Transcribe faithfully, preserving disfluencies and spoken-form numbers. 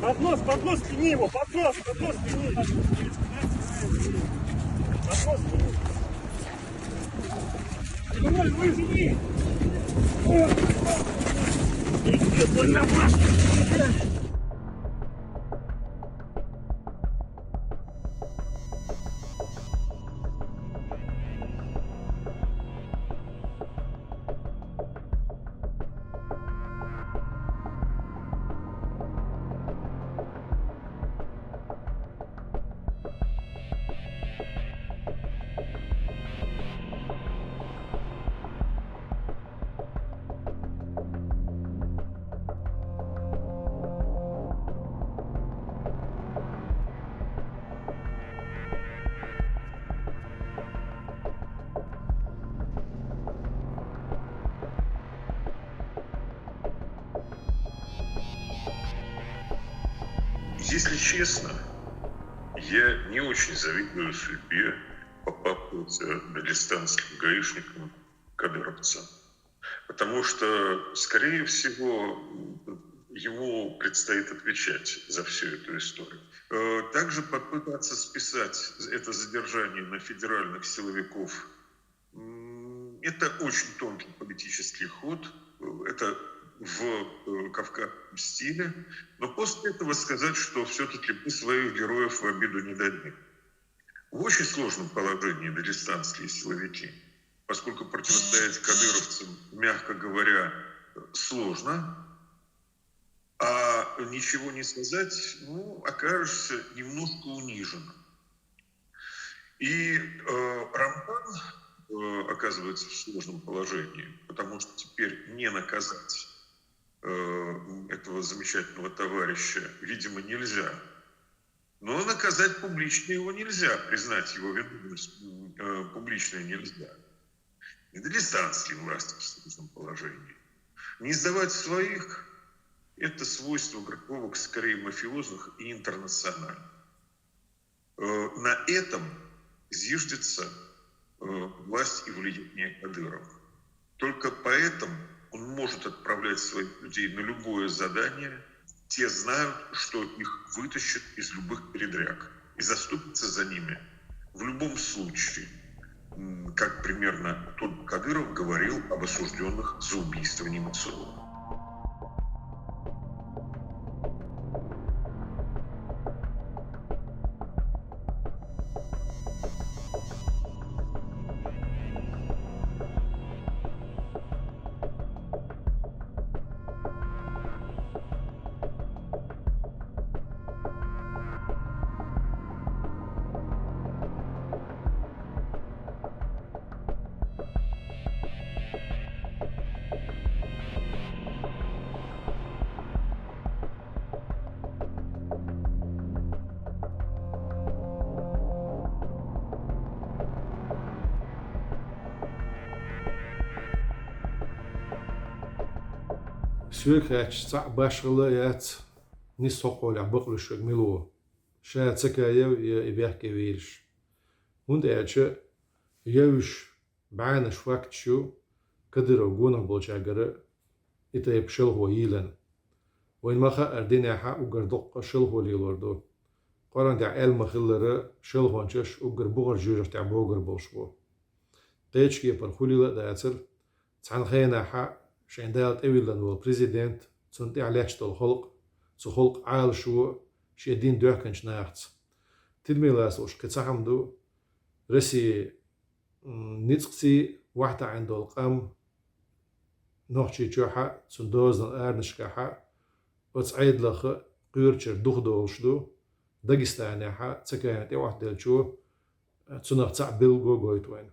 Под нос, под нос тяни его, под нос, под нос тяни. Под нос тяни. Давай, выжми. Если честно, я не очень завидую судьбе попавшегося дагестанским гаишникам кадыровца. Потому что, скорее всего, ему предстоит отвечать за всю эту историю. Э, Также попытаться списать это задержание на федеральных силовиков, м, это очень тонкий политический ход, э, это в э, кавказском стиле, но после этого сказать, что все-таки мы своих героев в обиду не дадим. В очень сложном положении дагестанские силовики, поскольку противостоять кадыровцам, мягко говоря, сложно, а ничего не сказать, ну, окажешься немножко униженным. И э, Рамзан э, оказывается в сложном положении, потому что теперь не наказать э, этого замечательного товарища, видимо, нельзя. Но наказать публично его нельзя, признать его виновность м, э, публично нельзя. И дагестанские власти в сложном положении. Не сдавать своих — это свойство группировок скорее мафиозных и интернациональных. Э, На этом зиждется э, власть и влияние Кадырова. Только поэтому он может отправлять своих людей на любое задание. Те знают, что их вытащат из любых передряг и заступятся за ними в любом случае, м, как примерно тот Кадыров говорил об осужденных за убийство Немцова. Соьга хаьттача цхьа а башхалла яц, нийса хьокхолехь бакълуьйш верг мила ву, ша Цакаев я и бехке вийраш. ХӀунда аьлча йовзаш бӀаьннаш факташ ю Кадыров гонахь болчаьргара и тайпа шалхо йийлина. Вайна ма хаьара, динехь а уггар доккха шалхо лелор ду. Къуръан тӀехь аьлла ма-хиллара, шалхончаш уггар бухара жоьжахатехь богар болуш бу. Кхечу кепара хӀума лела а дацара, цхьана хенахь а шайн Дала тӀевиллина волу президент, цунна тӀехь лаьтташ долу халкъ, цу халкъан Ӏалашо шен дин доьхкинчу нахаца. Тидаме лацалуш кхин цхьа хӀума ду: Россин ницкъций вахьа таӀийна долу къам Нохчийчохь а, цуьнан дозанан аренашкахь а оцу Ӏедалх кхоьручуьра духадолуш ду, Дагестанехь а Цакаевна тӀеӀоттаделлачо цунах цхьаъ билгало гойту вайна.